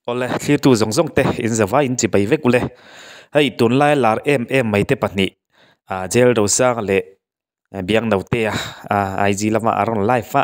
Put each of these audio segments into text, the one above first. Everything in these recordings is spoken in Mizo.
Awle, thlirtu zawng zawng te in zavai in chibai vek ule. Hei tunlai lar em em mai te pahnih ah Jail Rosanga leh Biang Notea ah IG lama a rawn live a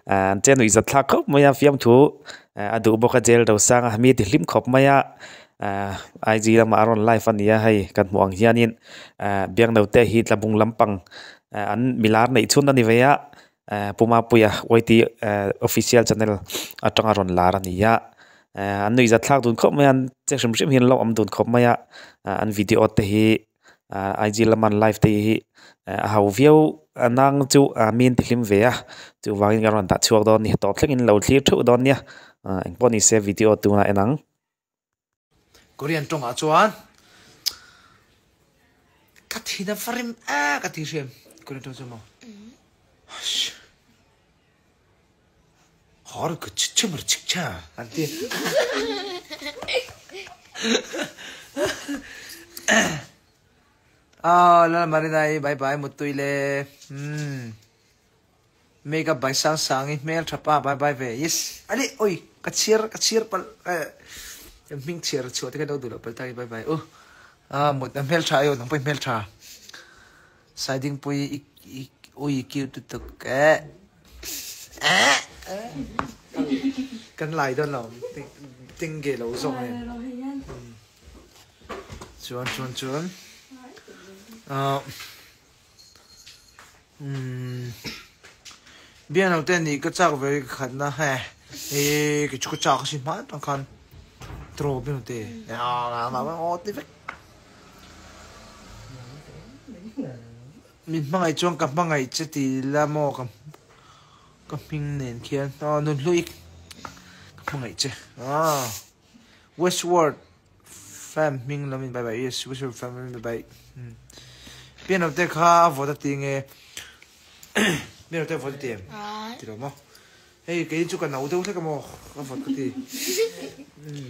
ah an che nuih zat thlak khawp mai a fiamthu a duh bawk a Jail Rosanga mi ti hlim khawp mai a ah IG lamah a rawn live a ni a hei kan hmuh ang hianin ah Biang Notea hi tlabung lampang an milar neih chhun a ni ve a. Eh Pu Mapuia YT eh official channel atanga rawn lar a ni a eh an nuih zat thlak dun khawp mai a an che hrim hrim hi an lo awm dun khawp mai a ah an video te hi ah IG lama an live te hi a ho viau a nang chu ah mi an ti hlim ve a chuvangin ka rawn dah chhuak dawn a ni tawp thlengin lo thlir theuh dawn nia ah engpawh ni se video tunah en ang. Korean tawngah chuan ka thin a va rim a ka ti hriam Korean tawng chuan maw Har ka chichimar chikcha an ti Ah lal Marina i bye bye mutui le hmm Makeup by sang sang i hmel tha pa bye bye ve yes ani oi ka chhiar ka chhiar palh eh hming chhiar chhuah te kha lo duh loh palh ta bye bye u a mut a hmel tha ayo nang pawh i hmel tha siding pui i i ui cute lutuk eh eh kan lai dawn lo ting ge lo zawk nen chuan chuan chuan ah Umm bian lo te nih ka chak ve ka khat na he e ke chu ka chak si hma tang khan draw bian lo te aw ti vek min hmangaih chuan ka hmangaih che ti la maw ka ka hming nen khian aw nun hlui ka hmangaih che aw westward Fam hming lam in bye bye yes whistle fam lam in bye bye piano te kha a vawt a ti nge piano te a vawt a ti em ti lo maw hei kei chu ka no deuh hlek a maw a vawt ka ti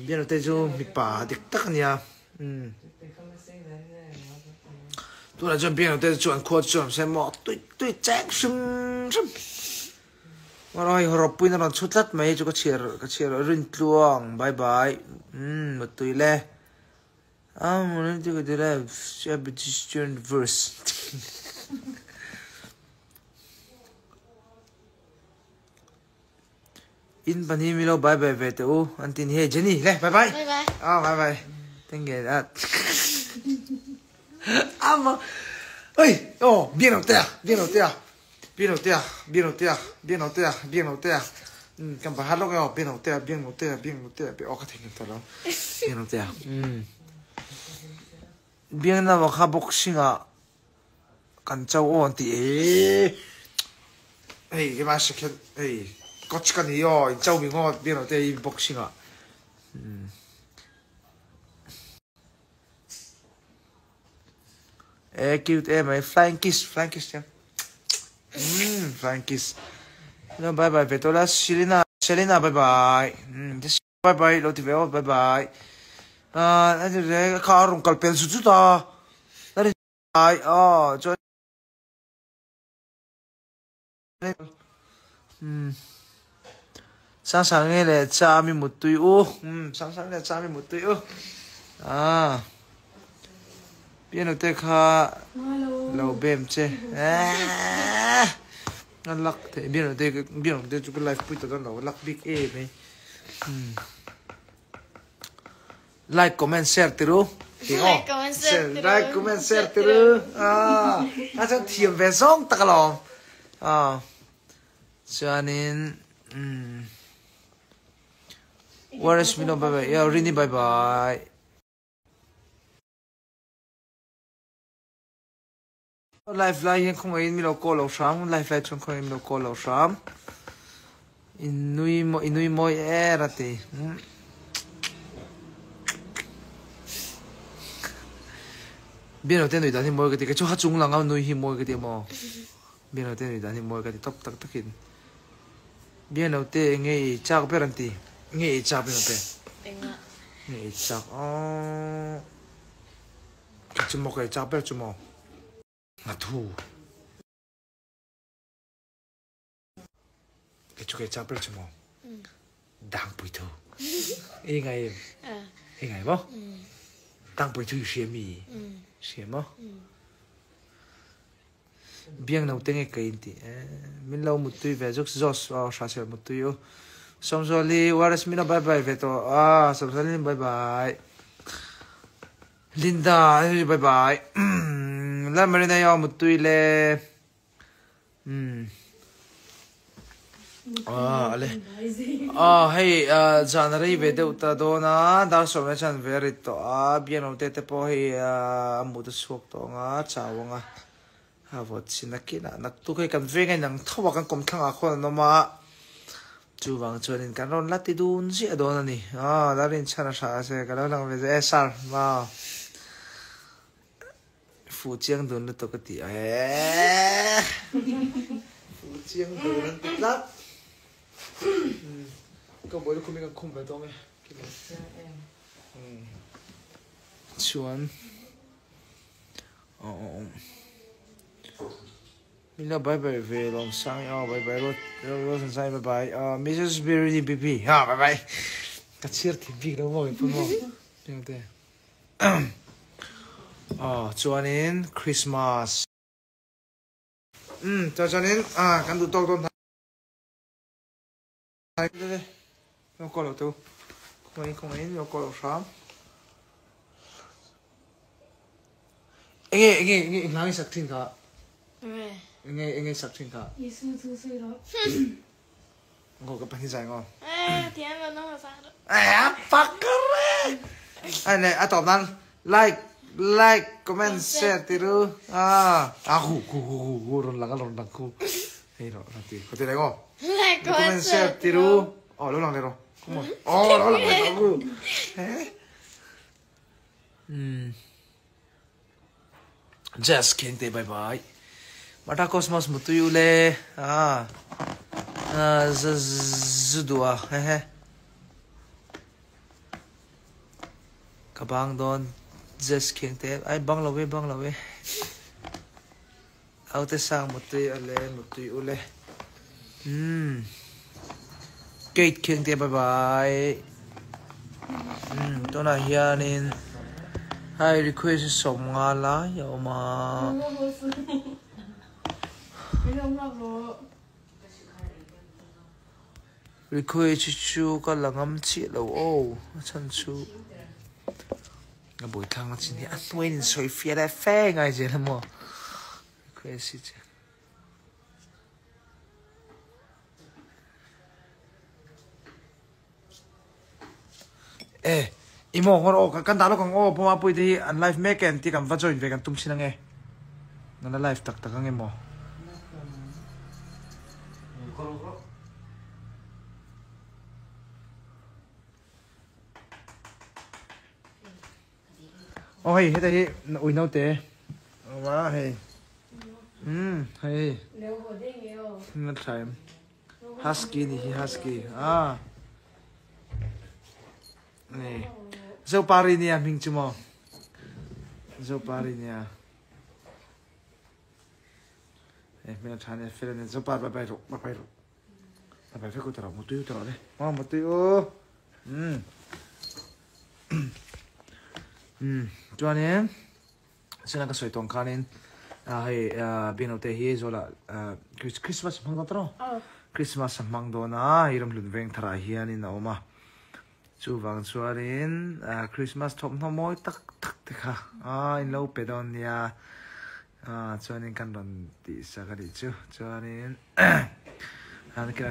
piano te chu mipa dik tak a nia tunah chuan piano te chu an khua chu an se maw tui tui cheng hrim hrim. Ngawi rawpuiin a rawn chhu tlat mai chu ka chhiar ka chhiar rin tluang bye bye umm mutui le verse in pahnih mi lo bye bye ve teh u an ti ni hei Jenny le bye bye ah bye bye thank you ama oi oh biak lo te a biak lo te a Biangnotea, Biangnotea, Biangnotea, Biangnotea umm kan pahat lawk e aw Biangnotea, Biangnotea, Biangnotea aw ka theihnghilh tawh lo Biangnotea umm Biangnoa kha boxing ah kan cho aw an ti e hei keimah second hei coach ka ni aw in cho mi ngawt Biangnotea hi boxing ah umm. E cute em mai flying kiss flying kiss chiang umm flying kiss no bye bye ve tawh la Selena Selena bye bye umm bye bye lo ti ve aw bye bye ah a ti ve kha a rawn kal pel zut zut a bye aw chuan umm Sangsangi leh Chami muttui u umm Sangsangi leh Chami muttui u ah piano te kha lo bem che eehh a lak theih piano te piano te chu ka live pui ta dawn lo a lak bik em mai umm. Like comment share ti ru. Like comment share ti ru. Like comment share ti ru. Ah, a chuan thiam ve zawng tak alawm. Ah. Chuanin um Where is Mino bye bye. Yo Rini bye bye. Live lai hian khawngaihin min lo call lo hram live lai chuan khawngaihin min lo call lo hram in nui maw i nui mawi er a ti Bian te nui dan hi mawi ka ti kei chu ha chung lang a nui hi mawi ka ti emaw Bian te nui dan hi mawi ka ti tawp tak takin Bian te enge i chak ber an ti enge i chak Bian te enge i chak aww. Chu maw kei chak ber chu maw Ngathu Kei chu kei chak ber chu maw Dangpui thu. I ngai em? I ngai maw? Tangpui chu i hria mi? Hria maw? Biang no te nge ka in ti min lo muttui ve zuk Jos aw hra sel muttui u Sawmzuali Waris min lo bye bye ve tawh a Sawmzuali bye bye Linda bye bye Lalmarina aw muttui le umm ah ale ah hei zan a rei ve deuh ta dawn a dar sawm na chan ve a rit tawh a biang lo te te pawh hei a mut a chhuak tawh ang a chau ang a a vawt chin a kinah naktuk hei kan veng a inang tho a kan kawm thlangah khawn an awm a chuvang chuanin kan rawn la ti dun ziah dawn a ni ah la rinchhan a hra a se ka lo lang ve zeh e sir ah. Fuh chiang dun lutuk a ti ee. Fuh chiang dun an ti tlat. Ka buai lukhum hi kan khum ve tawng e. Chuan Min lo bye bye ve lawm sang i aw bye bye Rose Rose sang i bye bye Mrs Birini BP ha bye bye ka chhiar thim bik lo maw pu maw te Aw chuanin Christmas. Umm chuan chuanin ah kan duh tawk dawn hnai le lo call lo teu khawngaihin khawngaihin lo call lo hram enge enge enge englang i sak thin kha enge enge sak thin kha Yesu thu sawi rawh. Ngo ka pahnih zai ngo. Eh, thiam lo nang sa ro. Eh, pakare. Ai le a top nan like like comment share ti ru. Ah, a khu khu khu khu khu ron lang ron lang khu. Hei ro ron ti. Ko ti le ngo. Like comment share ti ru. Oh, lo lang le ro. Come on. Oh, lo lang le ro khu. Eh. Hmm. Jazz King te bye bye. Mata Cosmos mutui ule. Ah. Ah, zudua. He he. Ka bang don Jazz King te. Ai bang lo ve bang lo ve. Aute sang mutui ale mutui ule. Hmm. Kate King te bye bye. Hmm, tunah hianin hei request 50 lai a awm a. Request chu ka la ngam chiah lo aw a chhan chu a buaithlak na chin hi a hnuaiin in sawi fiah leh fe ngai zel a maw request hi chu. E i maw ngawr aw kan dah lawk ang aw Puma Puite hi an live mek e an ti kan va join ve kan tum thin ange an la live tak tak ange maw. Aw hei heta hi ui naute awm a hei umm hei na tha em husky ni hi husky a ni zopari nia hming chu maw zopari nia e hmel tha nia fel ania zopar bye bye rawh bye bye rawh bye bye vek u tawh rawh mutui u tawh rawh le aw mutui u umm Umm chuanin sena ka sawi tawng khanin hei biangnote hi Zawlah Christmas a hmang dawn ta rawh Christmas a hmang dawn a hei ramhlun veng tharah hianin a awm a chuvang chuanin Christmas thawmhnaw mawi tak tak te kha in lo pe dawn nia chuanin kan rawn tih sak a nih chu chuanin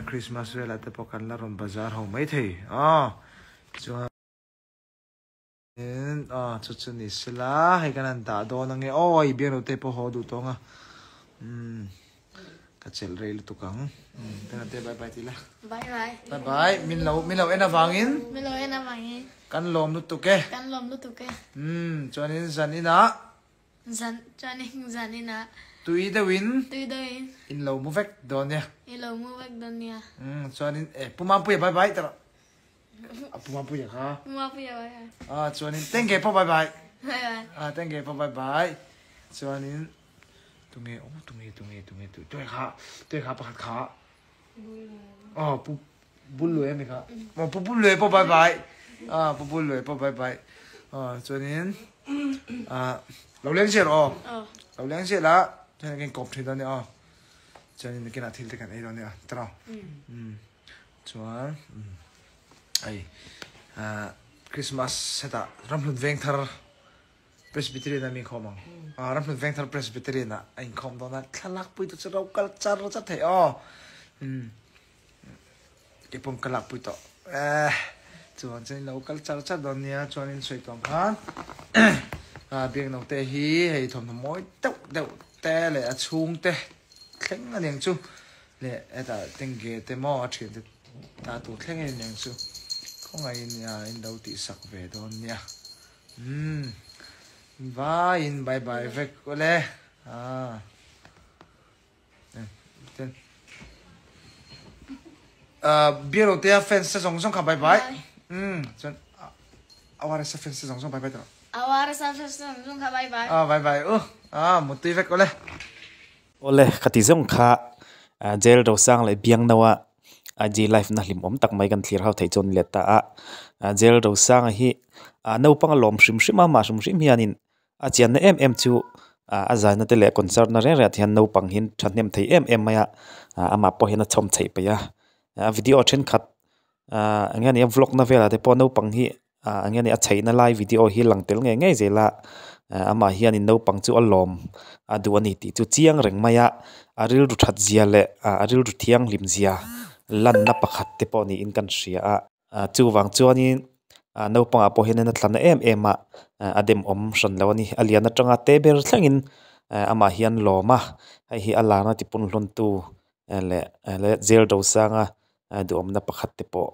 Christmas velah te pawh kan la rawn bazar ho maithei aw. Chuan aw chu chu ni sela hei kan han dah dawn ange aw i bianglo te pawh haw duh tawng a umm ka chelh rei lutuk ang umm tengah te bye bye ti la bye bye bye bye min lo min lo en avangin min lo en avangin kan lawm lutuk e kan lawm lutuk e umm chuanin zan inah Zan chuanin zan inah. Tui deuhin. Tui deuhin. In lo mu vek dawn nia. In lo mu vek dawn nia. Umm chuanin e Pu Mampuia bye bye ta rawh. A Pu Mampuia kha. Pu Mampuia bye bye. Ah chuanin Tengge pawh bye bye. Bye bye. Ah Tengge pawh bye bye. Chuanin tunge oh tunge tunge tunge tu tuai kha tuai kha pakhat kha. Oh Pu Bulluai a mi kha. Oh Pu Bulluai pawh bye bye. A pu bul lui pawh bye bye. Aw chuanin ah lo leng zel aw. Lo leng zel a chuan kan kawp thin dawn nia aw. Chuanin nakinah thil te kan ei dawn nia tiraw. Umm chuan hei ah Christmas hetah Ramhlun Vengthar Presbyterian a mi inkhawm ang. Ah Ramhlun Vengthar Presbyterian ah a inkhawm dawn a thlalak pui tu chu ro kal char char thei aw. Umm. Keipawm ka lakpui tawh eh chuan chuan lo kal char char dawn nia chuanin sawi tawng khan ah biak naute hi hei thawmhnaw mawi deuh deuh te leh a chhung te thleng a niang chu leh hetah tengge te maw a thian te ta tur thleng a niang chu khawngaihin in lo tihsak ve dawn nia umm vaiin bye bye vek awle ah. Biak lo te a fans te zawng zawng kha bye bye. Um chuan Awara sa fans te zawng zawng bye bye tawh. Awara sa fans te zawng zawng kha bye bye. Ah bye bye u. Ah mutui vek awle. Awle khati zawng kha jail rosang leh biangno a IG live na hlim awm tak mai kan thlir ho theih chuan let ta a. Jail rosanga hi naupang a lawm hrim hrim a mah hrim hrim hianin A chianna em em chu ah a zaina te leh concert na reng reng ah te hian naupang hi thahnem thei em em mai a ah amah pawh hian a chhawm chheih peih a a video thenkhat ah eng nge ni a vlog na velah te pawh naupang hi ah eng nge ni a chheihna lai video hi lang tel ngei ngei zel a ah amah hianin naupang chu a lawm a duh a ni tih chu chiang reng mai a a rilru that zia leh ah a rilru thianghlim zia lanna pakhat te pawh niin kan hria a. Ah chuvang chuanin ah naupangah pawh hianin a tla na em em a a demawm hran lo a ni a lian atanga te ber thlengin eh amah hian lawm a hei hi a larna ti punhlun tu leh leh jail do sanga duhawmna pakhat te pawh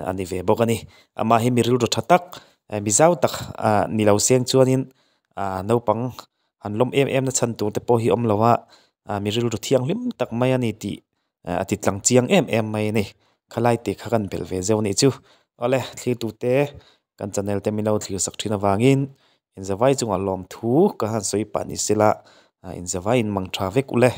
a ni ve bawk a ni amah hi mi rilru tha tak mi zau tak ah ni lo seng chuanin ah naupang han lawm em em na chhan tur te pawh hi awm lo a ah mi rilru thianghlim tak mai a ni tih a ti tlang chiang em em mai a ni khalai tih kha kan belh ve zeuh a nih chu awle thlir tute kan channel te min lo thlir sak thin avangin inzavai chungah lawmthu ka han sawi pah ni sela inzavai in mang tha vek ule.